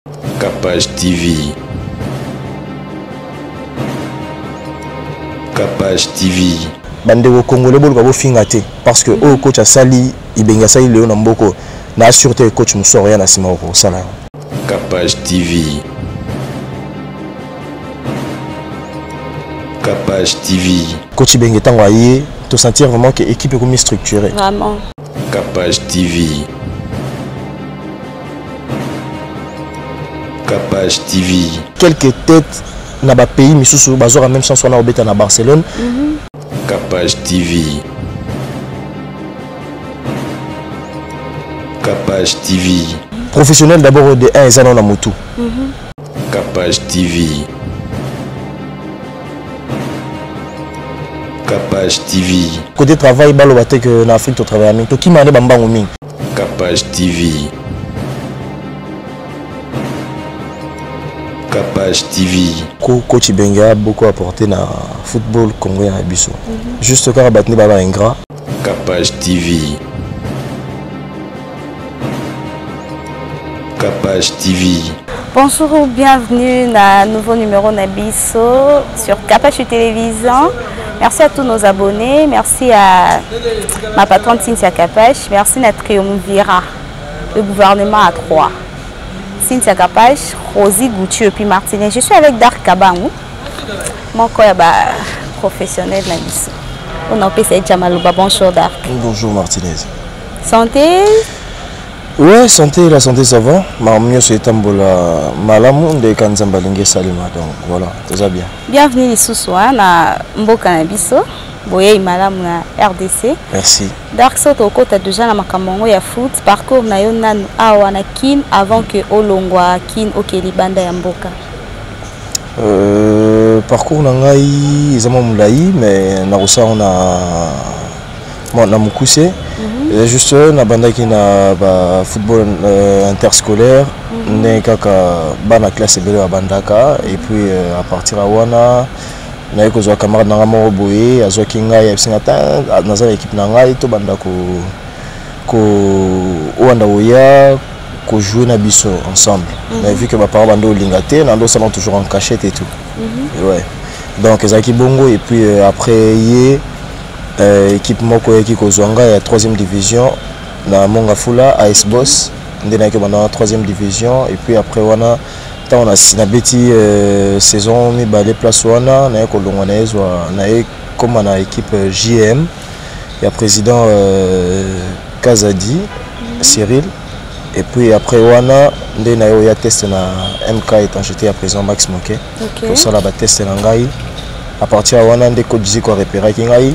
Capage TV. Capage TV. Bandeko congolais boluka bofinga te parce que oyo coach asali Ibenge asali lelo na mboko na assure te coach mosusu akoya na nsima okosala yango. Capage TV. Capage TV. Coach Ibenge ntango aye to sentir vraiment que équipe ekomi structurée. Vraiment. Capage TV. Capage TV. Quelques têtes na ba pays misusu bazwaka même chance wana obeta na Barcelone. Capage TV. Capage TV. Professionnel d'abord de 1 eza na mutu. Capage TV. Capage TV. Côté travail baloba te que na Afrique to travaille mingi tokima nde bambango mingi. Capage TV. Capage TV. Coach Ibenge a beaucoup apporté na football congolais na biso. Juste kaka bato nde baba ingrat. Capage TV. Capage TV. Bonjour, bienvenue à un nouveau numéro na biso sur Capage Télévision. Merci à tous nos abonnés, merci à ma patronne Cynthia Capage, merci à Triumvirat, le gouvernement à trois. Cynthia Capage, Rosie Goutier et puis Martinez. Je suis avec Dark Kabangu, mon collègue professionnel na biso. On a appelé Jamaloba. Bonjour Dark. Bonjour Martinez. Santé? Ouais, santé, la santé ça va. Ma mieux c'est tambola malamu nde kanzamba linge salima donc voilà, tout ça bien. Bienvenue lisusu na mboka na biso. Boye malamu na RDC. Merci. Dark Soto okota déjà na makambo ya foot, parcours na yo nanu awa na Kin avant que olongwa Kin okeli banda ya mboka. Parcours na ngai ezama mulayi mais na rosala na bon, na mukuse. Juste na bandaki na ba football interscolaire ndenge kaka bana classe ebele babandaka et puis à partir ya wana naye kozwa camarade na ngai moko boye azwaki ngai ayebisinga ata naza na équipe na ngai tobanda ko owanda koya kojouer na biso ensemble. Mais vu que baparent bando olinga te na ndo osala toujours en cachette et tout. Ouais. Donc ezalaki bongo et puis après ye équipe moko eyaki kozwa ngai ya 3e division na Mongafula AS Boss nde nayaki kobanda na 3e division et puis après wana ntango nabeti saison mibale place wana naye kolongwa nayezwa naye koma na équipe JM ya président Kazadi Cyril et puis après wana nde naye oya test na MK étancheté ya président Max Moke. Kosala ba test na ngai à partir ya wana nde coach Zico arepéraki ngai.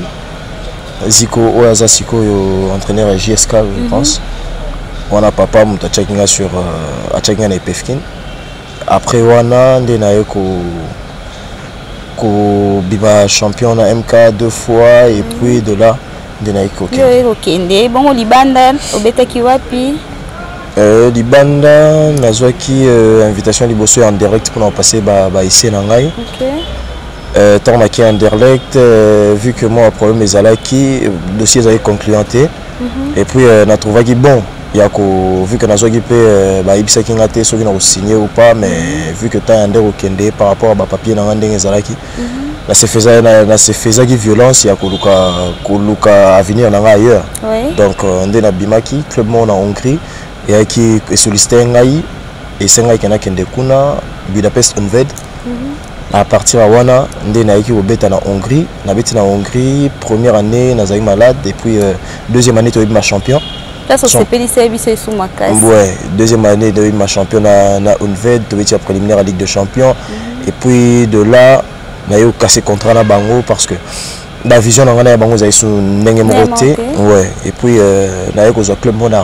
Zico oyo aza sikoyo entraîneur ya JSK je pense. Wana papa moto atiaki nga sur atiaki nga na EPFKIN. Après wana nde naye kobima champion na MK deux fois et puis de là nde naye kokende. Yo okende bongo libanda obetaki wapi? Libanda nazwaki invitation liboso ya Anderlecht mpona kopase ba essai na ngai. Ntango naki Anderlecht, vu que moi problème ezalaki dossier ezalaki concluant te. Et puis natrouvaki bon ya ko vu que nazwaki mpe bayebisaki nga te soki na kosigner ou pas, mais vu que temps ya nde kokende par rapport à bapapier na nga ndenge ezalaki, na se faisaki violence ya koluka avenir na nga ailleurs. Donc nde nabimaki club moko na Hongrie eyaki esollicite ngai esengaki nakende kuna Budapest Honved. À partir ya wana nde nayaki kobeta na Hongrie. Nabeti na Hongrie première année nazalaki malade et puis deuxième année toyebi ma champion. Place osepelisa biso esu makasi. Ouais, deuxième année toyebi ma champion na Honved, tobeti ya préliminaire ya Ligue des Champions. Et puis de là naye kokase contrat na bango parce que ba vision na ngai na ya bango ezali su ndenge moko te. Ouais, et puis naye kozwa club moko na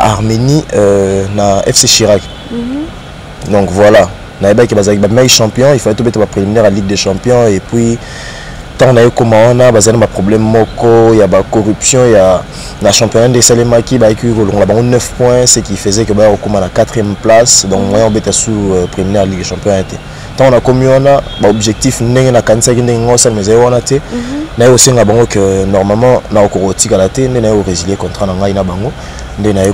Arménie, na FC Chirac. Donc voilà, nayebaki bazalaki bamai champion, il fallait tobeta bapréliminaire ya Ligue des Champions et puis ntango naye koma wana bazali na baproblème moko ya bacorruption ya na championnat nde esalemaki, bayaki kolongola bango 9 points, ce qui faisait que baya kokóma na 4e place. Donc moyen obeta sous préliminaire ya Ligue des Champions ya te. Ntango nakomi wana baobjectif ndenge nakanisaki ndenge ngo osalema ezali wana te. Naye kosenga bango que normalement nakokoka kotikala te, nde naye korésilier contrat na ngai na bango, nde naye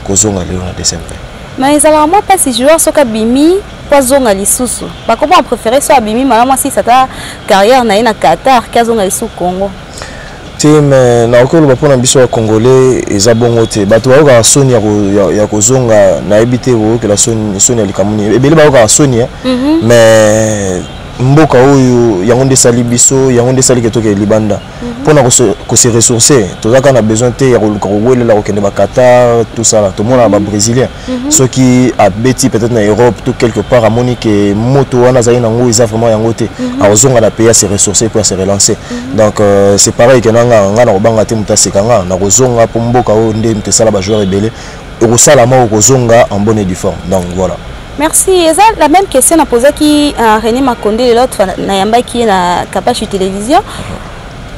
kozonga lelo na décembre. Mais ezalaka mwa mpasi, joueur soki abimi po azonga lisusu, bakoma préféré so abimi malamu, asisa ata carrière na ye na Qatar ke azonga lisusu Congo. Te, mais nakoki koloba mpona biso ya Congolais eza bongo te. Bato bayokaka soni ya kozonga. Nayebi te koyokela soni, soni ya likambo nini. Ebele bayokaka soni, mais mboka oyo, yango nde esali biso, yango nde esali ke tokende libanda mpona kose ressourcer. Toza kaka na besoin te ya koluka kowelela kokende baQatar, tosala. Tomonaka Babrésilien, soki abeti peut-être na Europe to quelque part, amoni ke moto wana azali nango eza vraiment yango te, akozonga na pays ase ressourcer po ase relancer. Donc c'est pareil ke nanga nga na kobanga te. Moto aseka nga na kozonga, mpo mboka oyo nde moto esala bajoueur ebele, ekosala moko kozonga en bonne et due forme. Donc voilà. Merci. Eza la même question napozaki René Makonde l'autre nayambaki ye na Kapashi Télévision.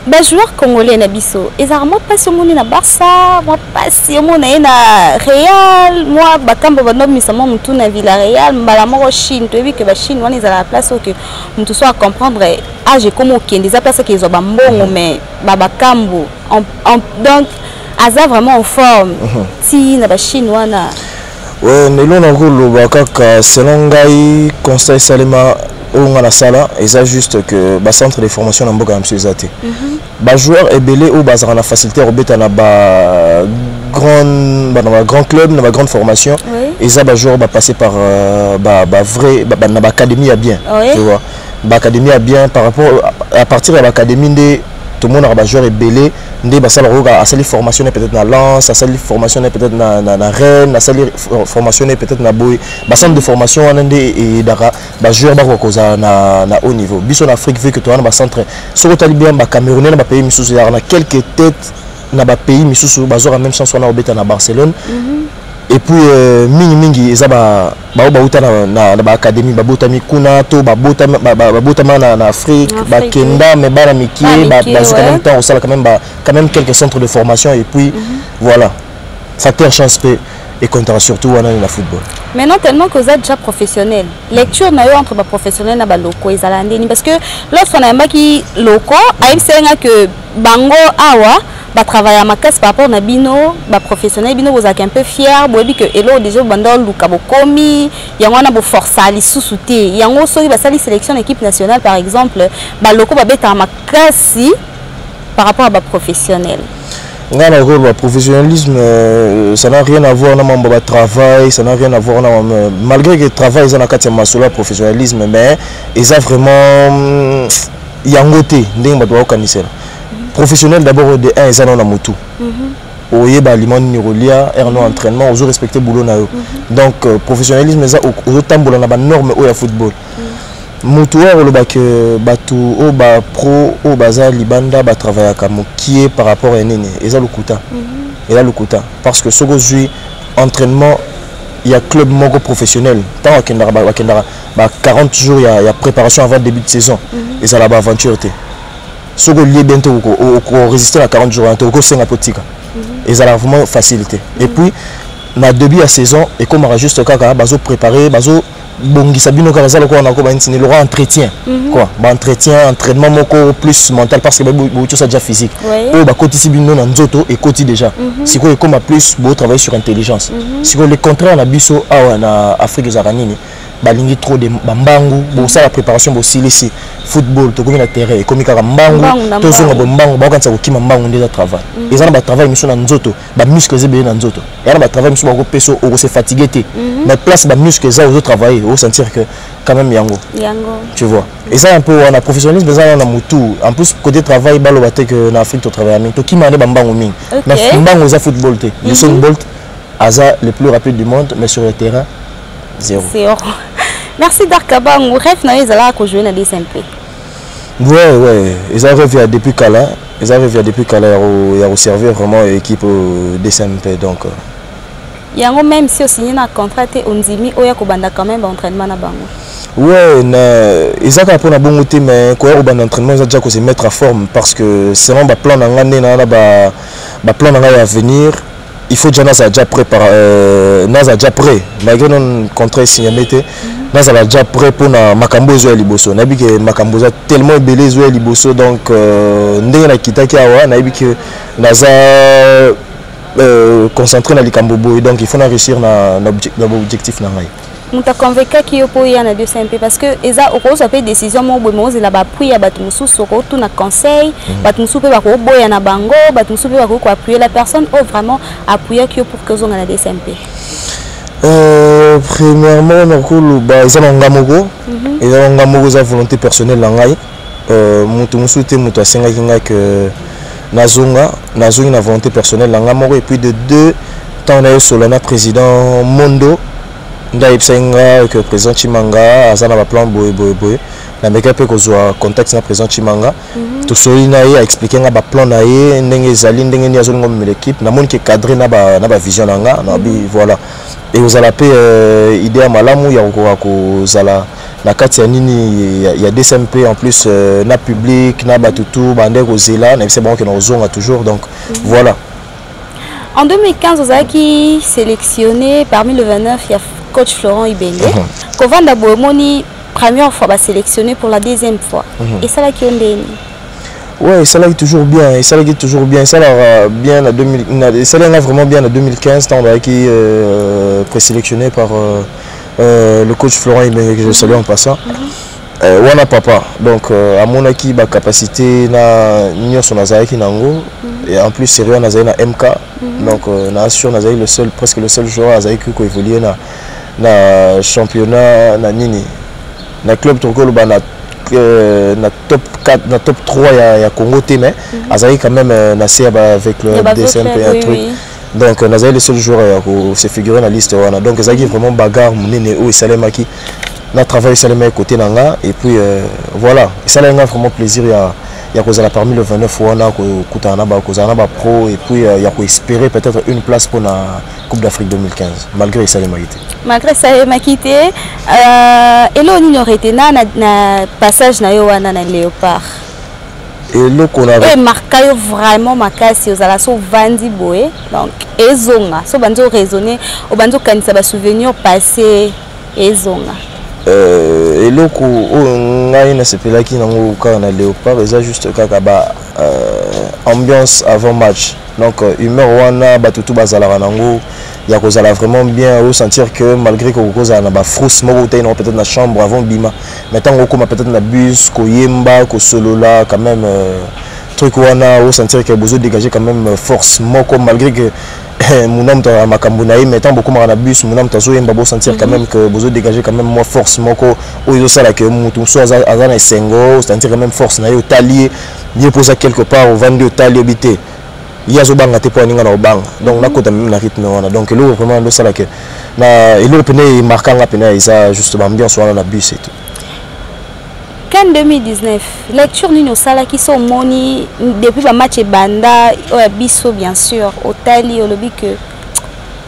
Bajoueur congolais na biso ezalaka mwa mpasi, omoni na Barça, mwa mpasi omona ye na Real, mwa bakambo bandomisa mwa motu na Villarreal, mbala moko Chine. Toyebi ke baChine wana ezalaka place oyo ke motu so acomprendre age ekoma okende, eza place oke ezwa bambongo, mais babakambo donc aza vraiment en forme ti na baChine wana. Ouais, lelo nakoloba kaka selon ngai, constat esalema oyo nga nasala eza juste que bacentre de formation na mboka na biso eza te. Bajoueur ebele oyo bazalaka na facilité ya kobeta na bagrand, na bagrand club, na bagrande formation, eza bajoueur bapasse par bavrai na baacadémie ya bien. Tu vois, baacadémie ya bien, par rapport à partir ya baacadémie nde tomonaka bajoueur ebele nde basalaka oyoka asali formation ne peut-être na Lens, asali formation ne peut-être na Rennes, asali formation ne peut-être na boye. Bacentre de formation wana nde eyedaka bajoueur bakoka kozala na haut niveau. Biso na Afrique, vu que toza na bacentre, soki otali bien, Bacamerounais na bapays misusu ezalaka na quelques têtes na bapays misusu bazwaka même chance wana kobeta na Barcelone. Et puis mingimingi eza bao bauta na baacadémie, babotami kuna to babotama na Afrique, bakenda, mais bana mike bazwi quand même temps kosala quand même quelques centres de formation. Et puis voilà, facteur chance mpe ekontaka surtout wana na football. Maintenant, tellement que vous êtes déjà professionnel, lecture na yo entre baprofessionnel na baloko ezala ndeni? Parce que lorsqu'on ayambaki loko, ayebisenga que bango awa batravailla makasi par rapport na bino baprofessionnel. Bino bozalaka un peu fier, boyebi ke eloko déjà banda oluka bokomi yango wana, boforça lisusu te. Yango soki basali sélection na équipe nationale par exemple, baloko babetaka makasi par rapport à baprofessionnel. Nga na koloba professionnalisme, ça n'a rien à voir na mambo ba travail, ça n'a rien à voir na, malgré que travail eza na kati ya masolo ya professionnalisme, mais eza vraiment yango te ndenge bato bakokanisela professionnel. D'abord, de 1 eza nano na motu, oyeba aliment nini kolia, heure no entraînement, ozo respecter boulot na yo. Donc professionnalisme eza ozotambola na banorme oyo ya football. Motu oyo akolobaka bato oyo bapro oyo baza libanda batravaillaka mokie par rapport ya nini, eza lokuta, eza lokuta, parce que soki ozwi entraînement ya club moko professionnel, ntango akendaka, bakendaka ba 40 jours ya préparation avant début de saison, ezala baaventure te. Soki olie bien te, okorésister na 40 jours wana te, okosenga mpo tika. Ezalaka vraiment facilité. Et puis na début ya saison ekomaka juste kaka bazopréparer, bazobongisa bino kaka. Eza lokola nako banitini lokola entretien quoi, baentretien, entraînement moko plus mental, parce que bouti osa déjà physique oyo bakotisi bino na nzoto, ekoti déjà. Sikoyo ekoma plus botravailler sur intelligence. Sikoyo le contraire na biso awa na Afrique ezalaka nini? Balingi trop de bambangu. Bosala préparation, bosilisi football, tokomi na terrain, ekomi kaka mbangu, tozonga bo mbangu. Bakokanisa kokima mbangu nde eza travail. Eza na batravail miso na nzoto, bamuscle eza ebele na nzoto, eza na batravail miso bakopesa, okose fatigue te, mais place bamuscle eza, ozotravailler, osentir que quand même yango, tu vois, eza un peu wana professionnalisme eza wana na motu. En plus, côté travail, baloba te que na Afrique totravaille mingi, tokima nde bambangu mingi, mais mbangu eza football te. Usain Bolt aza le plus rapide du monde, mais sur le terrain, zéro. Zéro. Merci Dark Kabangu. Rêve na yo ezalaka kojouer na DCMP? Ouais, eza rêve ya depuis kala, eza rêve ya depuis kala ya koservir vraiment équipe DCMP, donc Yango, même si osigné na contrat te, ondimi oya kobanda quand même baentraînement na bango? Ouais, na eza kaka mpona bongo te, mais koya kobanda entraînement eza déjà kose mettre à forme, parce que selon baplan na nga nde na na baplan na ngai ya avenir, il faut déjà nazala déjà prêt nazala déjà prêt malgré non contrat esigname te, nazala déjà prêt mpona makambo ezoya liboso. Nayebi ke makambo eza tellement ebele ezoya liboso. Donc ndenge nakitaki awa, nayebi ke naza concentré na likambo boye, donc il faut na réussir na objectif na ngai. Moto aconvaincaki yo mpo oya na 2MP? Parce que eza okozwa mpe décision moko boye, ozela baappui ya bato mosusu, okotuna conseil, bato mosusu mpe bakoboya na bango, bato mosusu mpe bakoki koappuyer. La personne oyo vraiment appuyaki yo pour que ozonga na 2MP? Premièrement, nakoloba eza na nga moko, eza na nga moko, eza volonté personnelle na ngai. Moto mosusu te, moto asengaki ngai ke nazonga, nazongi na volonté personnelle na nga moko. Et puis de deux, ntango nayosola na président Mondo, nde ayebisaki nga ke président Chimanga aza na baplan boye boye boye. Nameki mpe kozwa contact na président Chimanga, tosoli na ye, aexpliquer nga baplan na ye ndenge ezali, ndenge nini azolinga omemela équipe. Namoni ke cadre na bavision na nga nabi, voilà, ekozala mpe idée ya malamu ya kokoka kozala na kati ya nini ya DCMP. En plus na public na bato tu bande kozela, nayebisa bango ke na kozonga toujours, donc voilà. En 2015, ozalaki sélectionné parmi le 29 ya coach Florent Ibenge. Kovanda boye, omoni première fois basélectionné, pour la deuxième fois, esalaki yo ndeni? Ouais, esalaki toujours bien, esalaki toujours bien, esalaka bien na 2000, esalaki vraiment bien na 2015, ntango bazalaki présélectionné par le coach Florent Ibenge, que je salue en passant. Wana papa, donc amonaki bacapacité na nyonso nazalaki nango. Et en plus, sérieux, nazali na MK, donc na assure nazali le seul, presque le seul joueur azalaki koévoluer na championnat na nini, na club, tokoloba na top 4, na top 3 ya Congo te, mais azalaki quand même na se ya ba avec le DCMP, un truc. Donc nazali le seul joueur ya ko se figurer na liste wana. Donc ezalaki vraiment bagarre monene oyo esalemaki na travail esalemaki côté na nga. Et puis voilà, esalaki nga vraiment plaisir ya kozala parmi le 29 wana, kokutana na kozala na bapro et puis ya koespérer peut-être une place pour na Coupe d'Afrique 2015, malgré esalemaki te. Malgré esalemaki te, eloko nini oretena na passage na yo wana na Léopard? Eloko na Oyo emarqua yo vraiment makasi, ozala so ovandi boye, donc ezonga, so obandi oraisonner, obandi okanisa basouvenir passé, ezonga. Eloko oyo ngai nasepelaki nango kaka na Léopard eza juste kaka ba ambiance avant match. Donc humeur wana bato tu bazalaka nango ya kozala vraiment bien, osentir que malgré kozala na bafrousse moko otali nango peut-être na chambre avant bima, mais ntango okóma peut-être na bus, koyemba, kosolola quand même, truc wana osentir que bozo dégager quand même force moko, malgré que muna moto ya makambo na ye, mais ntango bokomaka na bus, muna moto azoyemba, bosentir quand même que bozo dégager quand même mwa force moko oyo ezosala ke moto mosusu aza na esengo, osentir quand même force na ye. Otali ye, ye mpo oza quelque part, ovandi, otali, oyebi te, ye azobanga te mpo aninga na kobanga, donc nakota même na rythme wana. Donc eloko vraiment ndosala ke na eloko pene emarquanga pene eza juste baambiance wana na bus et tout. CAN 2019, lecture nini osalaki so omoni depuis bamatch ebanda oyo ya biso? Bien sûr, otali, olobi ke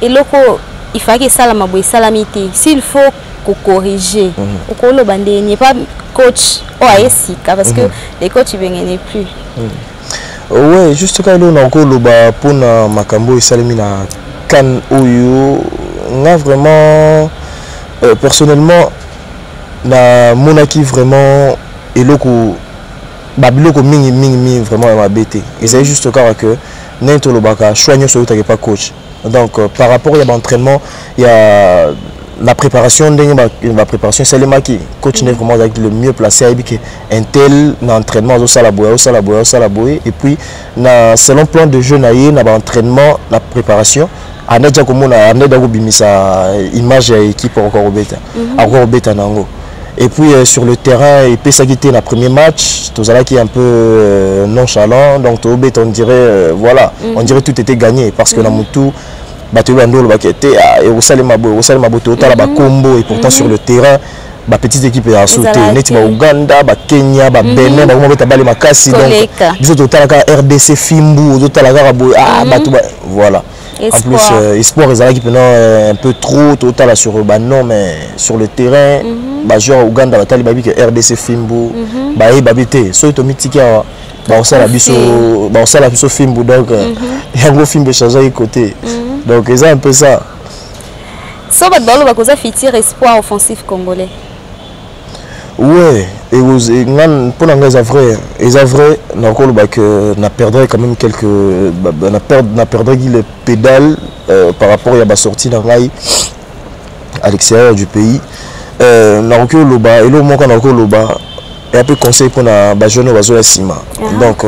eloko ifalaki esalama boye esalami te. S'il faut kocorriger, okoloba ndeni epa coach oyo aye sika? Parce que le coach Ibenge n'est plus. Ouais, juste kaka eloko nakoloba mpona makambo oyo esalemi na CAN oyo, nga vraiment personnellement namonaki vraiment eloko, babiloko mingi mingi mingi vraiment ya mabe te. Ezali juste kaka que ndenge tolobaka, choix nyonso oyutaki pa coach. Donc par rapport ya baentraînement, ya la préparation, ndenge bapréparation esalemaki, coach nde vraiment azalaki le mieux placé, ayebi ke un tel na entraînement azosala boye, azosala boye, azosala boye. Et puis na selon plan de jeu na ye na baentraînement, na préparation, anda dia komona, anda dia kobimisa image ya équipe akoka kobeta, akoka kobeta nango. Et puis sur le terrain, epesaki te. Na premier match, tozalaki un peu nonchalant, donc tobeta, on dirait voilà, on dirait tout était gagné, parce que na motu bato oyo bando olobaki te ekosalema boye, ekosalema boye, totala bakombo. Et pourtant sur le terrain, bapetite équipe ya so te, neti baUganda, baKenya, baBenin, bakoma beta bale makasi. Donc biso totala kaka RDC fimbu, ozotala kaka boye, ah, bato, voilà. En plus espoir ezalaki mpena un peu trop, totala sur banon, mais sur le terrain, bajoueur Uganda batali, bayebi ke RDC fimbu, bayeba bi te soki tomitiki awa, bakosala biso fimbu. Donc yango fimbu echangeaki côté, donc eza un peu ça. So bato balobaka oza futur espoir offensif congolais. Ouais, nga mpo na ngai eza vrai, eza vrai. Nakoloba que na perdrai quand même quelques na perdraki les pédales par rapport ya basortie na ngai à l'extérieur du pays. Nakoki oloba eloko moko, nakoki oloba eya mpe conseil mpona bajeune oyo bazoya nsima. Donc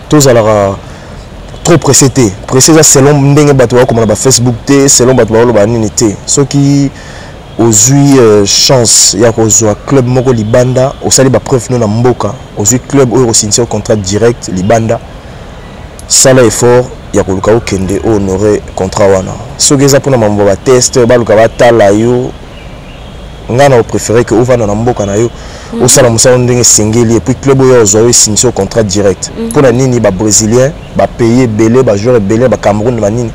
tozalaka trop pressé te. Pressé eza selon ndenge bato bakoma na bafacebook te, selon bato bakoloba nini te. Soki ozwi chance ya kozwa club moko libanda, osali bapreuve no na mboka, ozwi club oyo kosignisa contrat direct libanda, sala effort ya koluka okende honorer contrat wana. Soki eza mpona mambo ya batest, baluka batala yo, ngai na opréféré ke ovanda na mboka na yo, osala mosala ndenge esengeli, et puis club oyo ozwa yo esignisi yo contrat direct. Mpona nini babrésilien, bapays ebele, bajoueur ebele, bacameroun, banini,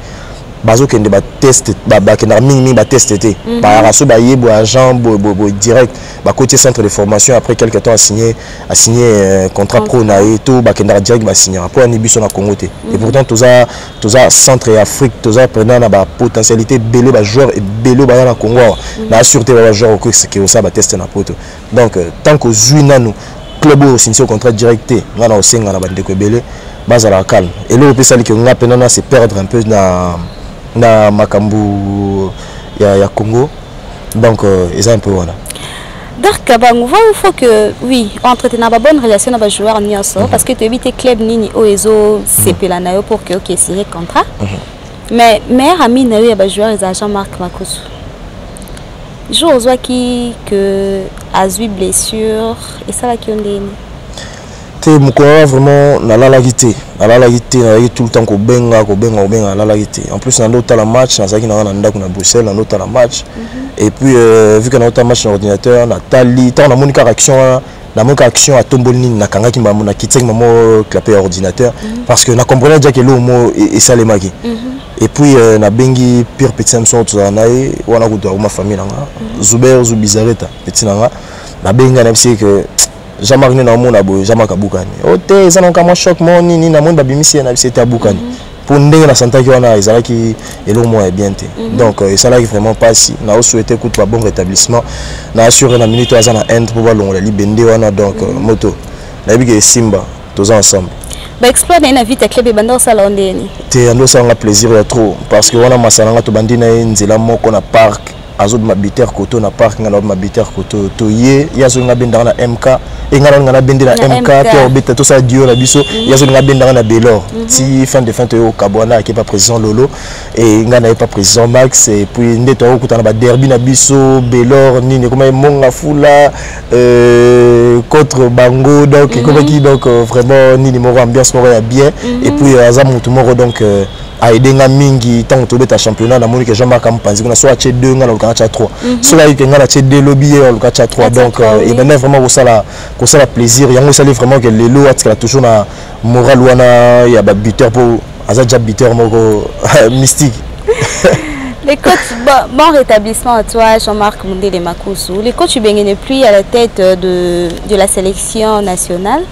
bazokende batest, bakendaka mingimingi batest te? Bayaka so baye boye, agent boye boye boye, direct bakoti centre de formation, après quelque temps asigné contrat pro na ye, to bakendaka direct basignaka. Mpo ani biso na Congo te? Et pourtant toza centre ya Afrique, toza pena na bapotentialité ebele, bajoueur ebele oyo baza na Congo awa. Na assure te bajoueur okoki kosala batest na poto. Donc tant que ozwi nanu club oyo osignisi contrat direct te, ngai na osenga na bandeko ebele bazalaka calme. Eloko mpe esaliki nga mpena na se perdre un peu na makambo ya Congo, donc eza un peu wana. Dark Kabangu, il faut que oui, entretenir ba bonne relation na ba joueur nyonso, parce que tu éviter club nini o ezo sepela na yo pour que OK signer contrat. Mais meilleur ami na yo ya ba joueur eza Jean-Marc Makusu. Jour ozwaki que azwi blessure, esalaki yo ndeni? Te, mokolo wana vraiment nalalaki te, nalalaki te. Nazalaki tout le temps kobenga, kobenga, kobenga, nalalaki te. En plus nando otala match, nazalaki nanga na ndako na Bruxelles, nando otala match. Et puis vu que naotala match na ordinateur, natali ntango namoni kaka action wana, namoni kaka action atomboli nini, nakangaki mamo, nakitiaki mamo clapet ya ordinateur, parce que nacomprenais déjà ke eloko mo esalemaki. Et puis nabengi pire petit na biso tozala na ye wana, kutu akoma famille na nga, Zuber Zubizareta, petit na nga. Nabengi ngai, nayebisi ke Jean-Marc nde naomona boye, Jean-Marc abukani. O te, eza nanka mwa choc mo nini, namoni babimisi ye, nayebisi ete abukani, mpo ndenge nasantaki wana ezalaki eloko moko ya bien te. Donc esalaki vraiment mpasi. Naosouhaite kutu ba bon rétablissement na assure na minute oyo aza na Inde mpo balongola libende wana. Donc moto nayebi ke esimba, toza ensemble. Baexploit na ye na Vita Club ebanda kosala o ndeni? Te, ando osalanga plaisir ya trop, parce que wana masala nga, tobandi na ye nzela moko na parc, azobima buteur koto na parc, nga naobima buteur koto. To ye azolinga abendanga na MK, e nga naolinga nabende na MK, to obeta, tosala duo na biso. Ye azolinga abendanga na Belor, ti fin de fin toye okabwana, ake pa président Lolo e nga naye pa président Max. Et puis nde toyokutana baderby na biso, Belor nini ekoma emonga fula contre bango. Donc ekomaki donc vraiment nini moko, ambiance moko ya bien. Et puis aza motu moko donc aide nga mingi. Ntango tobeta championnat, namoni ke Jean-Marc amopanzi kuna, so atie 2, nga naluka natya 3. Soki ayike nga natie 2, lobi ye aluka atya 3. Donc ebanda vraiment kosala plaisir. Yango esali vraiment ke lelo atikala toujours na moral wana ya babuteur, mpo aza déjà buteur moko mystique. Les coachs, bon rétablissement à toi, Jean-Marc Mundele Makusu. Les coachs Ibenge n'est plus à la tête de la sélection nationale.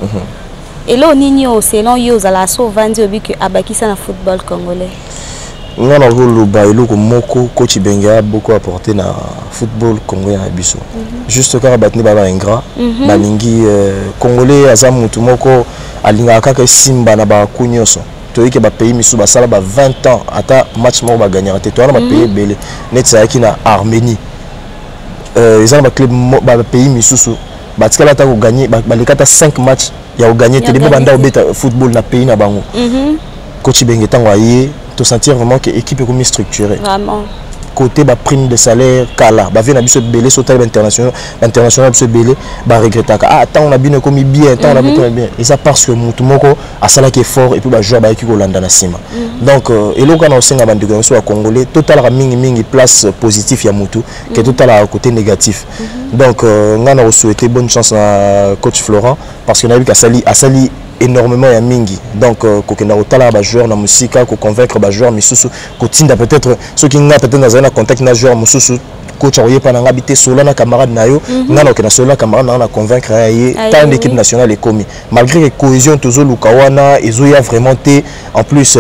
Et là, nini, selon yo, ozala so ovandi, obi ke abakisa na football congolais? Nga na koloba eloko moko, coach Ibenge a beaucoup apporté na football congolais na biso. Juste kaka bato nde baba ingrat, balingi congolais aza motu moko alingaka kaka esimba na baku nyonso. Toyebi ke bapays misusu basala ba 20 ans, ata match moko baganyaka te. Towana bapays ebele neti ezalaki na Arménie, eza na baclub, bapays misusu batikala ata koganye, baleka ata 5 match ya koganye te depuis banda kobeta football na pays na bango. Coach Ibenge, ntango aye, tosentir vraiment ke équipe ekomi structurée. Vraiment. Côté baprime de salaire, kala bavie na biso ebele, so otali bainternational biso ebele baregretaka: ah, ntango na bino ekomi bien, ntango na bino ekomi bien. Eza parce que motu moko asalaki effort et puis bajoueur bayaki kolanda na nsima. Donc eloko wana osenga bandeko na biso ya congolais, totalaka mingimingi place positif ya motu ke totalaka côté négatif. Donc ngai na kosouhaite bonne chance na coach Florent, parce que nayebi ke asali énormément ya mingi. Donc kokenda kotala bajoueur na mosika, koconvaincre bajoueur misusu, kotinda peut-être soki nga peut-être nazali na contact na joueur mosusu, coach akoyepa na nga bi te, sola na camarade na yo. Nga na okenda sola na camarade na nga na convaincre ya ye. Ntango équipe nationale ekomi, malgré que cohésion tozoluka wana ezoya vraiment te. En plus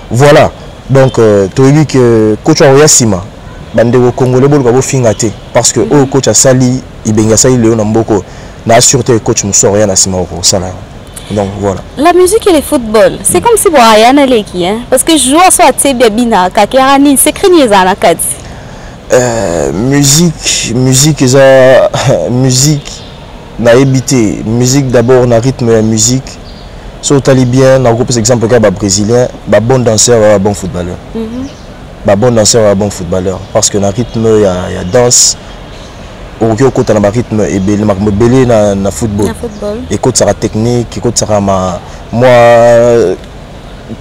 voilà, donc toyebi ke coach akoya nsima. Bandeko congolais, boluka bofinga te, parce que oyo coach asali, Ibenge asali lelo na mboka, na assure te coach mosusu akoya na nsima okosala yango. Donc voilà. La musique et le football, c'est comme si boayana leki, hein, parce que joueur so atie bina kakera nini, secret nini ezala na kati? Musique eza musique, nayebi te. Musique d'abord, na rythme ya musique, so otali bien, nakopesa exemple kaka babrésilien, babon danseur, babon footballeur, babon danseur, babon footballeur, parce que na rythme ya danse okoki okota na barythme ebele, makambo ebele na football. Na football. Ekotisaka technique, ekotisaka ma mwa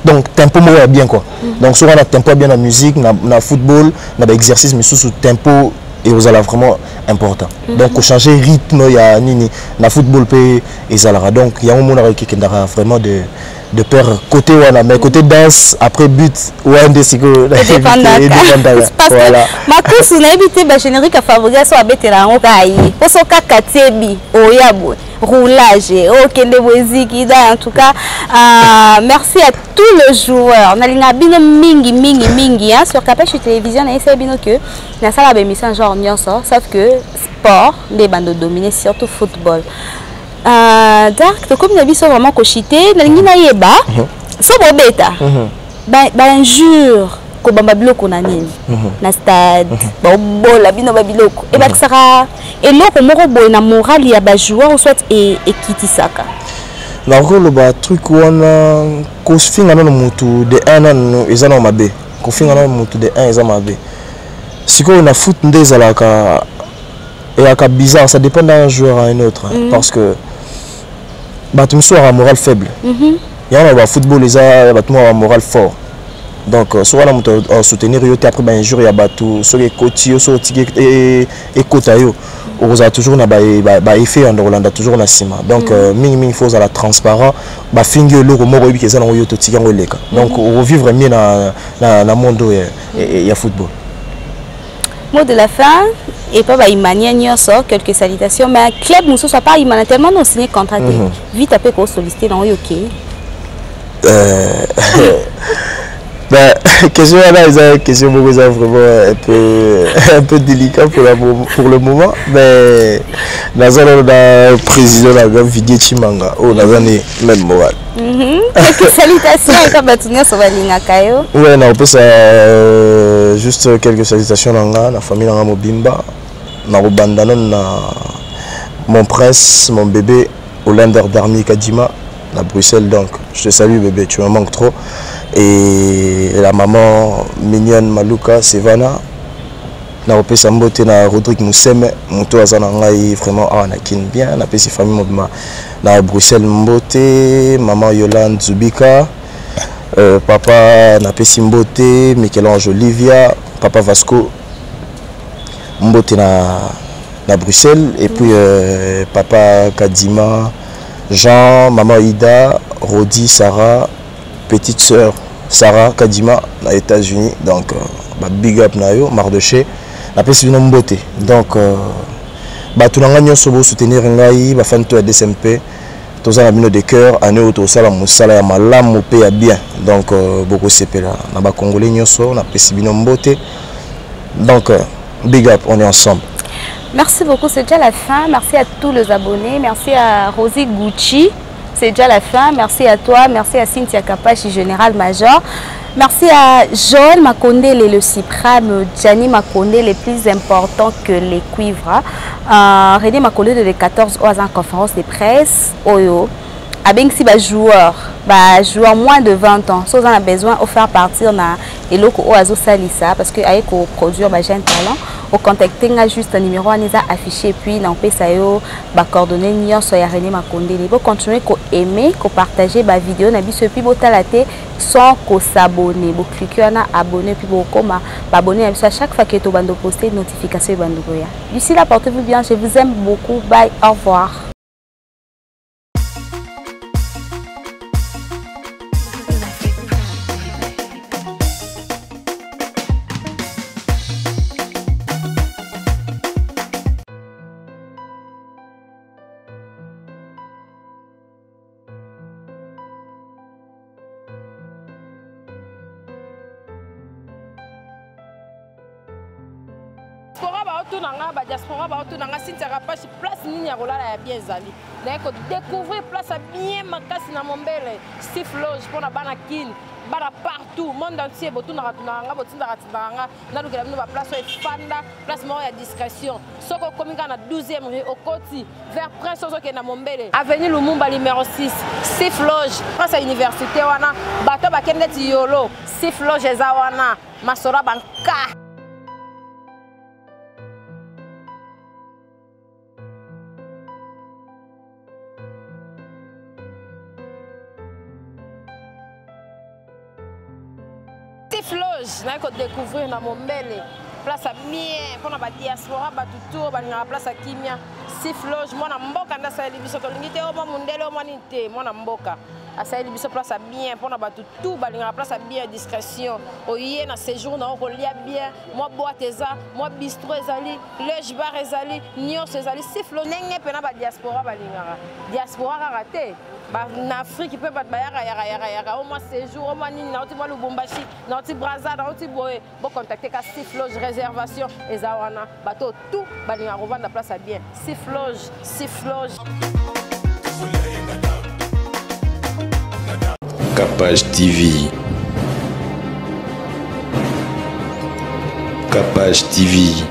donc tempo moko ya bien quoi. Donc soki wana tempo ya bien na musique, na football, na baexercice misusu, tempo ekozala vraiment important. Donc kochanger rythme ya nini na football mpe ezalaka. Donc yango omonaka ekekendaka vraiment de pair côté wana, mais côté danse après but wana nde sikoyo edépendaka. Edépendaka. Parce voilà. que makusu nayebi te, bagénérique ya Fabregas so abetela yango kaka ye mpo so kaka tiebi oya boye roulage okende boye eziki da. En tout cas, merci à tous les joueurs, nalinga bino mingi mingi mingi, hein. Sur Capache Télévision, nayesai bino que nasala baémission genre nyonso sauf que sport nde bando dominer, surtout football. Dark, tokomi na biso vraiment koshite. Nalingi nayeba so bobeta bainjure, kobamba biloko na nini na stade, baobola bino babiloko, ebakisaka eloko moko boye na morale ya bajoueur, soit ekitisaka? Nakoloba truc wana, kofinga nano mutu de 1 nano eza nano mabe. Kofinga nano mutu de 1 eza mabe. Sikoyo na foot nde ezalaka, eyaka bizarre, ça dépend d'un joueur à un autre, hein, parce que bato mosusu aka moral faible. Yango na bafootball eza bato moko moral fort. Donc soki wana moto asoutenir yo te, après bainjure ya bato soki ekoti yo, soki otiki ekota yo, okozala toujours na baeffet ya kolanda toujours na nsima. Donc mingimingi faut ozala transparent. Bafingi yo eloko moko, oyebiki eza nango yo, totiki yango eleka. Donc okovivre mieux na monde oyo ya football. Mot de la fin et pas baimania nyonso, quelques salutations, mais club mosusu à part Imana, tellement no signé contrat te, vite ape kosolliciter nango yo okei. Ben, question wana eza question moko eza vraiment un peu délicat pour le moment, mais naza nano na président na nga Vidie Chimanga oyo naza ni même moral. Quelques salutations eka bato nyonso balingaka yo. Ouais, nakopesa juste quelques salutations na nga na famille na nga mobimba. Nakobanda nano na mon prince, mon bébé Hollander Darmi Kadima na Bruxelles. Donc je te salue bébé, tu me manques trop, et la maman mignonne Maluka Sevana. Nakopesa mbote na Rodrigue Museme, moto aza na ngai vraiment awa na Kin bien. Napesi famille mobima na Bruxelles mbote, maman Yolande Zubika, papa napesi mbote Michel-Ange Olivia, papa Vasco mbote na Bruxelles, et puis papa Kadima Jean, maman Ida, Rodi, Sarah, petite sœur Sarah Kadima na États-Unis. Donc ba big up na yo Mardoché, napesi bino mbote. Donc bato na ngai nyonso bosoutenir ngai, bafani to ya DCMP, toza na bino de cœur. Année oyo tosala mosala ya malamu mpe ya bien. Donc bokosepela. Na bacongolais nyonso napesi bino mbote. Donc big up, on est ensemble. Merci beaucoup, c'est déjà la fin. Merci à tous les abonnés. Merci à Rosie Gucci. C'est déjà la fin. Merci à toi. Merci à Cynthia Kapachi, général major. Merci à Joël Makondele, le Cyprame, Gianni Makondele, les plus importants que les cuivres. René Makondele, le 14 en conférence de presse. Oyo. Abengisi ba joueur, ba joueur moins de 20 ans. So on a besoin de faire partir na eloko oyo azosalisa, parce que aye ko produire ba jeune talent. Ocontacte nga juste numéro wana eza affiché, puis na opesa yo bacoordonnées nyonso ya René Makondele. Bocontinue koaime, kopartage bavideo na biso, et puis botala te sans kosabonner. Boclique wana abonné, puis bokoma baabonné na biso. À chaque fois que tobando poste, notification ebando koya. D'ici là, portez-vous bien, je vous aime beaucoup. Bye, au revoir. Baotuna nga, badiaspora baotuna nga, Cynthia Kapashi, place nini ya kolala ya bien ezali? Naye kodécouvrir place ya bien makasi na Mombele, Sif Loge, mpona bana Kine, bana partout, monde entier. Botunaka tunaka nga, botindaka tindaka nga, nalukela bino baplace oyo efanda, place moko ya discrétion. Soki okomi kaka na 12e rue, okoti vers Prince, ozokende na Mombele, avenue Lumumba numéro 6, Sif Loge, Prince ya université wana. Bato bakende ti Yolo, Sif Loge eza wana. Masolo ya banka. Sif Loge, naye kodécouvrir na Mombele, place ya bien mpona badiaspora, bato tour balingaka place ya kimia. Sif Loge, mwana mboka nde asaleli biso. Tolingi te omwa mondele, omwa nini te, mwana mboka asaleli biso place ya bien mpona bato tout balingaka place ya bien, discrétion. Oye na séjour na yo, kolia bien, mwa boîte eza, mwa bistro ezali, loge bar ezali, nyonso ezali. Sif Loge, ndenge mpena badiaspora balingaka, diaspora kaka te, na Afrique mpe bato bayaka yaka yaka yaka, o mwa séjour, o mwa nini, nauti mwa Lubumbashi, nauti Braza, nauti boye, bocontacte ka Sif Loge. Réservation eza wana. Bato tout balingaka kovanda place ya bien, Sif Loge, Sif Loge. Capage TV. Capage TV.